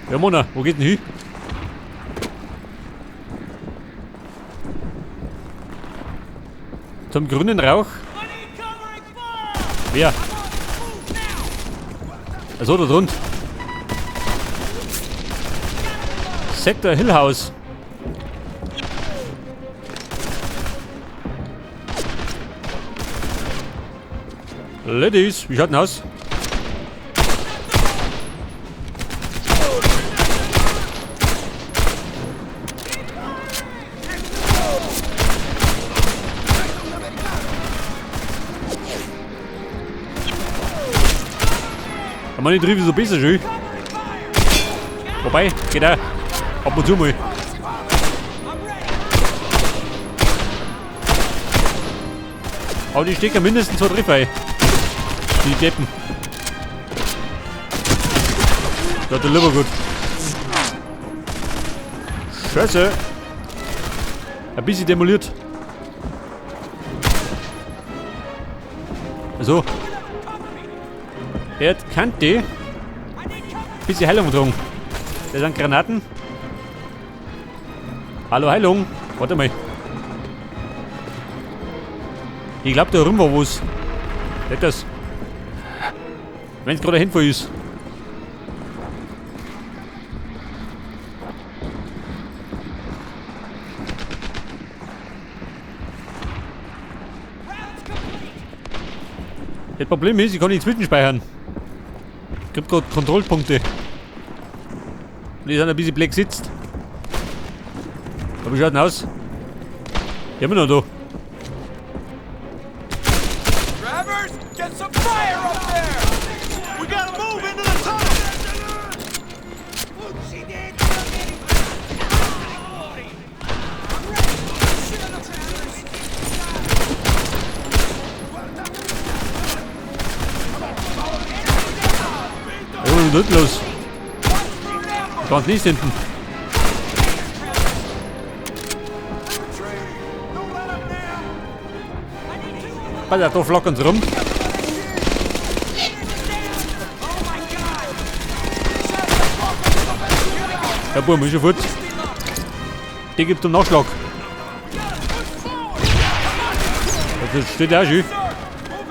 Ja, Mona, wo geht denn hin? Zum grünen Rauch? Wer? Also da drunten. Sektor Hill House. Ladies, wie schaut denn aus? Aber die Triebe so besser schön. Wobei, geht auch. Ab und zu mal. Aber die stecken mindestens 2 Treffer ein. Die Deppen. Ja, der lieber gut. Scheiße. Ein bisschen demoliert. So. Er hat Kante. Bisschen Heilung getrunken. Da sind Granaten. Hallo Heilung. Warte mal. Ich glaub, da rum war was. Nicht das. Wenn's gerade hinfall ist. Das Problem ist, ich kann nicht zwischenspeichern. Ich hab grad Kontrollpunkte. Und die sind ein bisschen blöd gesetzt. Aber wie schaut denn aus? Immer noch da. Travers, get some fire up there! We gotta move into the tunnel! Oh, nicht los. Ganz nicht hinten. Pass auf, da flackern sie rum. Der Bub ist schon fort. Der gibt zum Nachschlag. Das steht auch schön.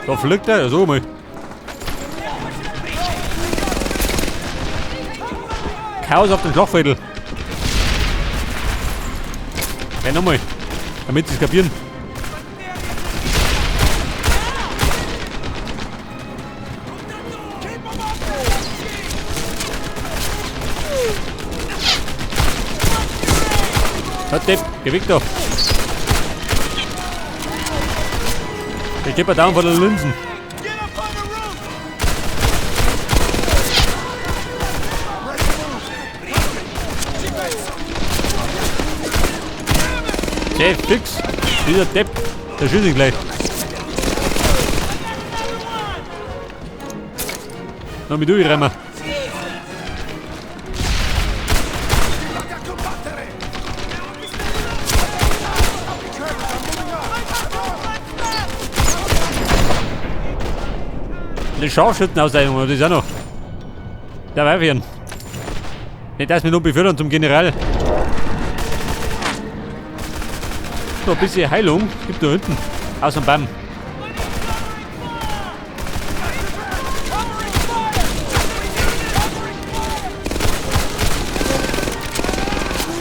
Da fliegt er, ja, so mal. Chaos auf dem Schlachtfeld. Gleich nochmal, damit sie's kapieren. Hat Depp, geh weg da. Ich geh mal down von den Linsen. Okay, fix. Dieser Depp, der schießt ihn gleich. Noch mit durchrennen. Eine Scharfschützenausleihung, das ist auch noch. Der Weibchen. Nicht, dass wir noch befördern zum General. Noch ein bisschen Heilung. Gibt da hinten. Aus dem Baum.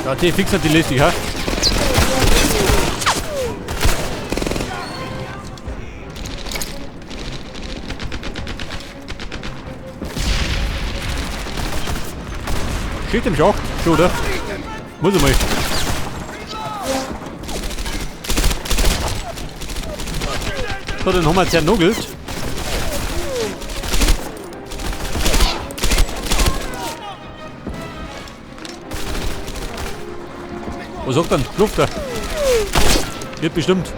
Ja, die fix hat die lästig, ha? Steht im Schacht, schon, oder? Muss ich mal. So, den haben wir zernugelt. Was sagt denn? Luft da. Wird bestimmt.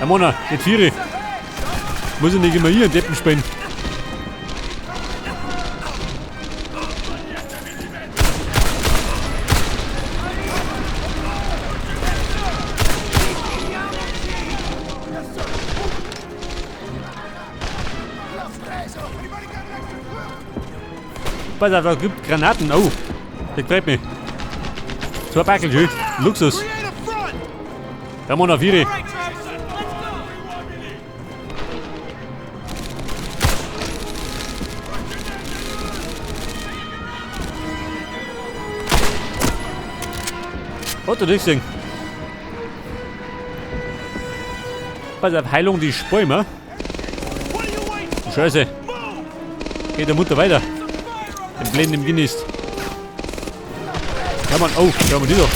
Ja, Mona, jetzt 4. Muss ich nicht immer hier in Deppen spielen. Pass auf, da gibt Granaten. Oh, das gefällt mir. 2 Backel, schön. Luxus. Da haben wir noch 4. Hat er nicht gesehen. Pass auf, Heilung, die Späume. Scheiße. Geht der Mutter weiter. Den Blenden im Guinness. Ja, Mann. Oh, schau mal die doch.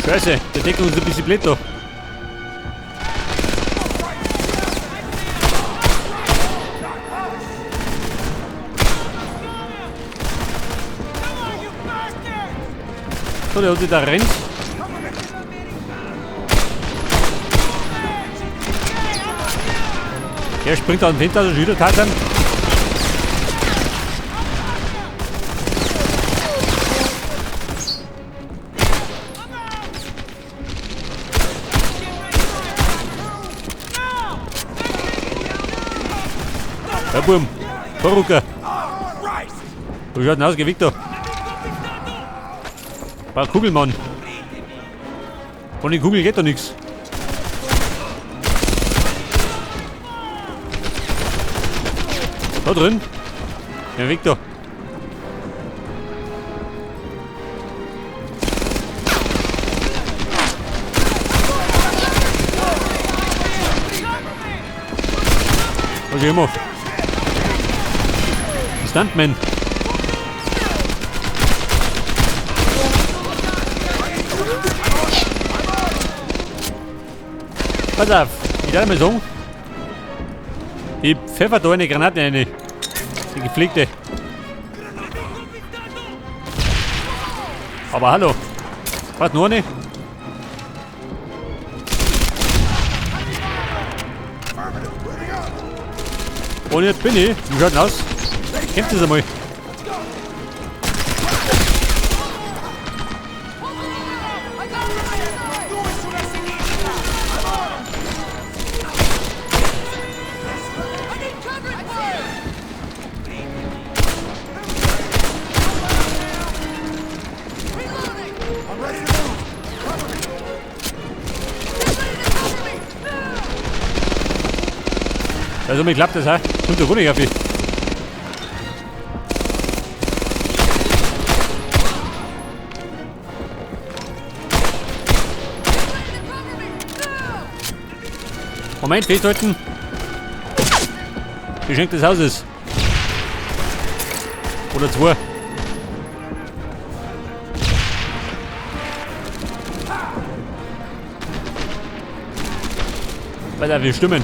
Scheiße, der Deckung ist ein bisschen blöd da. So, der hat sich da rennt. Der springt an den Fenster, also wieder Tarzan. Ja, Burm. Vorrucker. Wo schaut denn aus? Geh weg da. Ein paar Kugeln, Mann. Von den Kugeln geht da nichts. Da drin. Ja, weg da. Was ich immer. Stuntman. Pass auf, ich darf mal sagen, ich pfeffer da eine Granate rein. Die gepflegte. Aber hallo. Warte, noch eine. Und jetzt bin ich. Wie schaut denn aus? Kämpft es einmal. Also mir klappt das, hä? Kommt doch runter, Kaffee. Moment, festhalten. Geschenk des Hauses. Oder zwei. Weiter, wir stimmen.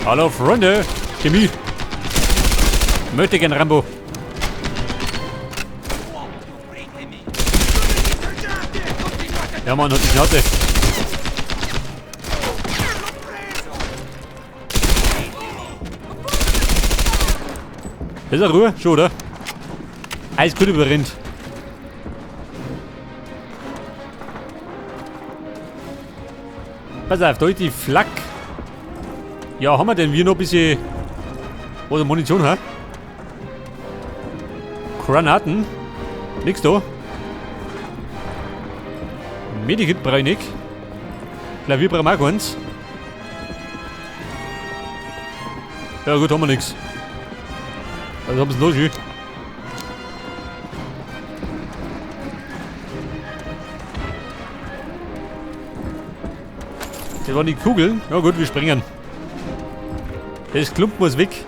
Hallo Freunde, Chemie. Möchte gern Rambo. Ja Mann, hat die Schnauze. Das ist eine Ruhe, schon, oder? Eiskalt überrennt. Pass auf, da ist die Flak. Ja, haben wir denn wir noch ein bisschen oder Munition, hä? Granaten. Nix da. Medikit brauche ich nicht. Klavier brauchen wir auch keins. Ja gut, haben wir nix. Also haben wir es noch schön. Das waren die Kugeln. Ja gut, wir springen. Das Klumpen muss weg.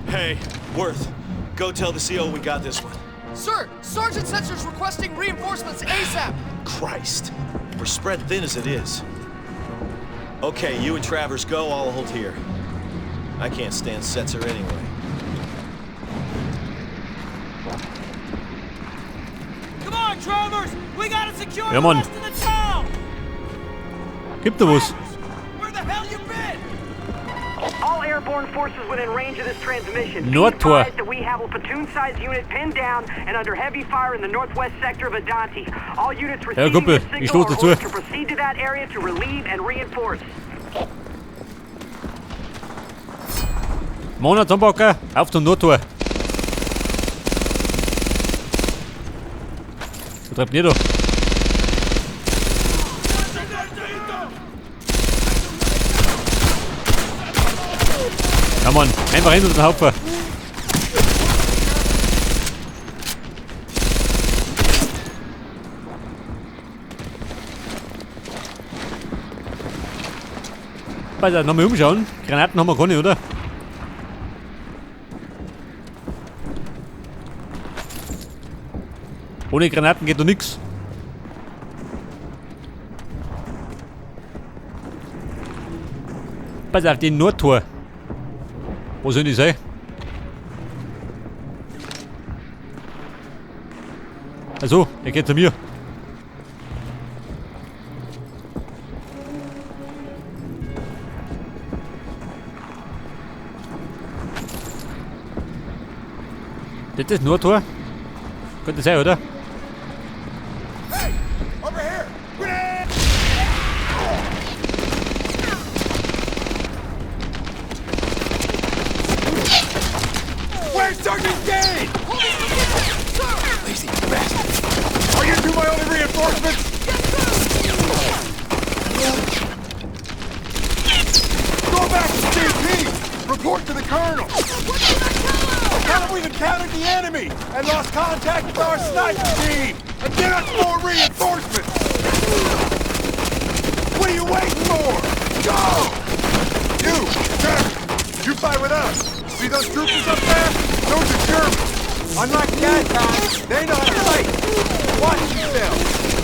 Hey, Worth, go tell the CO we got this one. Sir, Sergeant Setzer's requesting reinforcements ASAP. Christ, we're spread thin as it is. Okay, you and Travers go, I'll hold here. I can't stand Setzer anyway. on, Travers! We gotta secure Ja, the Mann. rest of the town! Gibt da was? Where the hell you been? All airborne forces within range of this transmission. Be Nordtor. advised that we have a platoon-sized unit pinned down and under heavy fire in the northwest sector of Adanti. All units receiving Kumpel, this ich signal stoße are dazu. ordered to proceed to that area to relieve and reinforce. Mona zusammenpacken, auf zum Nordtor. Wo treibt ihr da? Ja Mann, einfach hinter den Haufen. Weiter, nochmal umschauen. Granaten haben wir keine, oder? Ohne Granaten geht doch nix. Pass auf, den Nordtor. Wo soll die sein? Also, der geht zu mir. Das ist Nordtor? Könnte sein, oder? Hey! Over here! Grenade! Where's Sergeant Gage? Lazy bastard! Are you two my only reinforcements? Go back to CP! Report to the colonel! Tell him we've encountered the enemy and lost contact with our sniper team! And get us more reinforcements! What are you waiting for? Go! You, Trevor, you fight with us! See those troopers up there? Those are Germans! Unlike that time, they know how to fight! Watch yourself!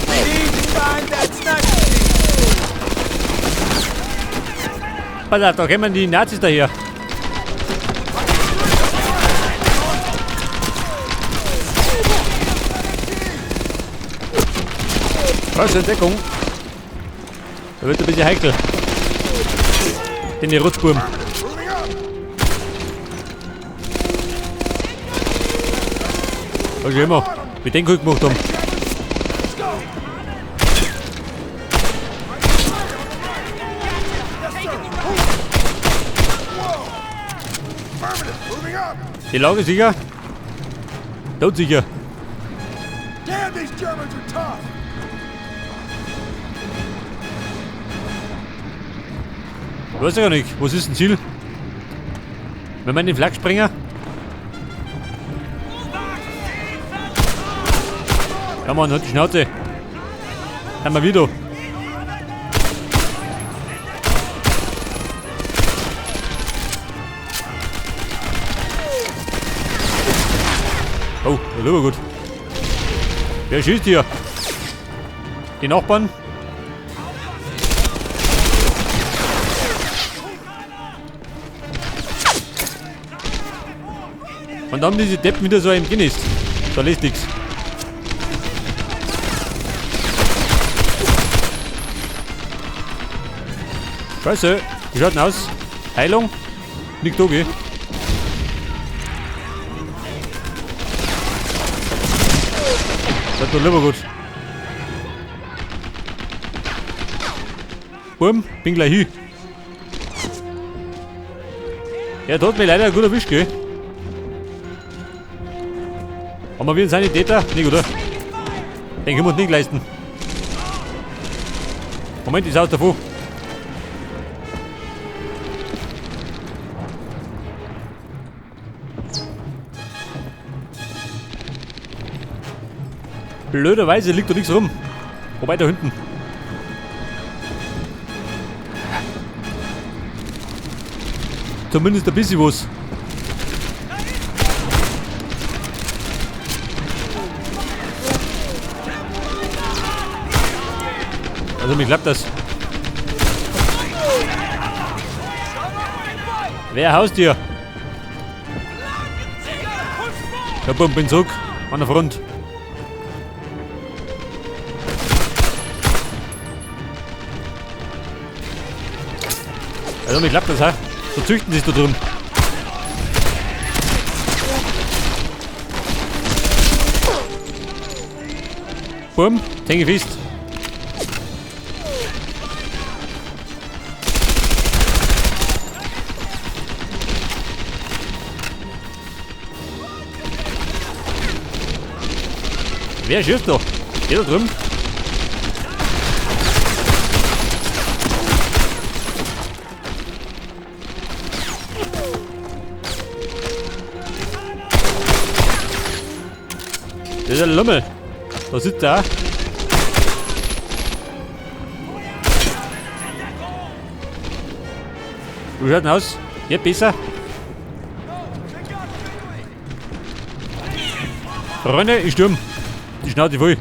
We need to find that sniper team! Pass auf, da kommen die Nazis daher. Falsche Entdeckung. Da wird ein bisschen heikel. Den die Rotzbuben. Was ich immer mit den gut gemacht haben. Die Lage sicher? Todsicher. Damn, these Germans are tough! Ich weiß ja gar nicht, was ist denn Ziel? Wenn wir in den Flak springen? Ja Mann, halt die Schnauze. Haben wir wieder. Oh, das ist aber gut. Wer schießt hier? Die Nachbarn? Und dann haben diese Deppen wieder so ein Guinness. Da lässt nix. Scheiße, wie schaut denn aus? Heilung? Nicht da, gell? Das tut lieber gut. Bumm, bin gleich hin. Ja, da hat mich leider gut erwischt, gell? Haben wir wieder seine Täter? Nicht, oder? Den können wir uns nicht leisten. Moment, ist aus davon. Blöderweise liegt da nichts rum. Wobei da hinten. Zumindest ein bisschen was. Also mir klappt das. Wer haust hier? Ja, bumm, bin zurück. An der Front. Ja, mir klappt das, hä? So züchten sie sich da drüben. Bumm, hänge fest. Wer schießt da? Der da drüben? Das ist ein Lummel. Da sitzt er. Wie schaut denn aus? Jetzt besser. Freunde, ich stürm. Die Schnauze voll.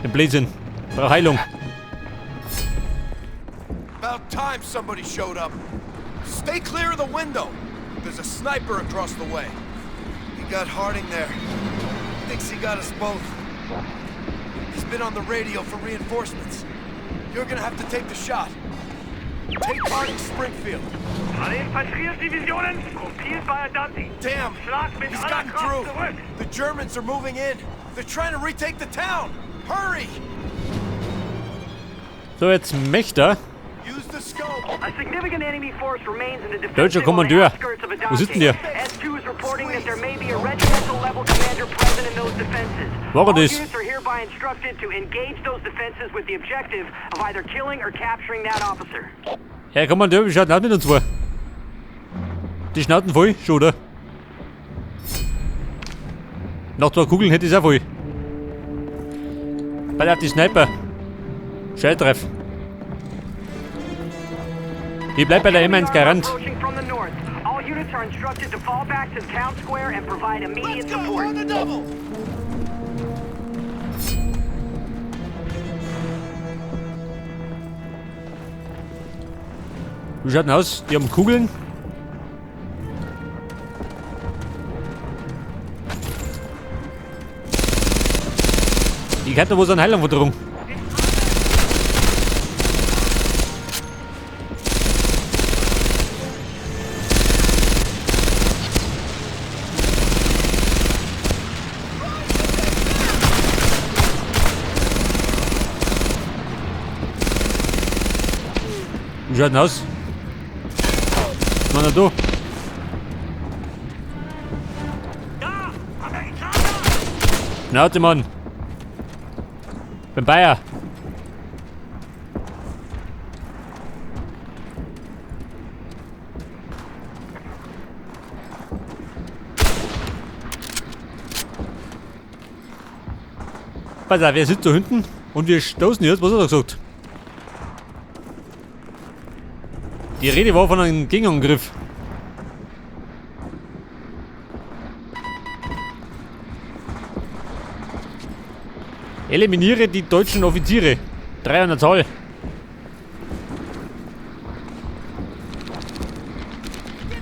Den Blödsinn. Brauch Heilung. About time somebody showed up. Stay clear of the window. There's a sniper across the way. He got Harding there. Thinks he got us both. He's been on the radio for reinforcements. You're gonna have to take the shot. Take Harding Springfield. Alle Infanteriedivisionen gruppiert bei Adante. Damn! Schlag mit He's aller gotten Kraft through. zurück. The Germans are moving in. They're trying to retake the town. Hurry! So, jetzt Mächter. Use the scope. A significant enemy force remains in the Deutscher defensive on the Kommandeur. outskirts of Wo sitzt denn der? Adante. S2 is reporting that there may be a regimental level commander present in those defenses. War All das? units are hereby instructed to engage those defenses with the objective of either killing or capturing that officer. Herr Kommandeur, wie schaut denn aus mit uns zwei? Die Schnauten voll, schon, oder? Nach zwei Kugeln hätte ich es auch voll. Bei auf die Sniper. Scheißtreff. Ich bleib bei der M1 Garand. Approaching from the north. All units are instructed to fall back to the town square and provide immediate Let's go! support. On the double! Wie schaut denn aus? Die haben Kugeln. Ich hätte wohl so eine Heilung verdrungen. Wie schaut denn aus? Was da? Schnauze, Mann. Beim Bayer. Pass auf, wer sitzt da hinten? Und wir stoßen jetzt, was hat er gesagt? Die Rede war von einem Gegenangriff. Eliminiere die deutschen Offiziere. 3 an der Zahl.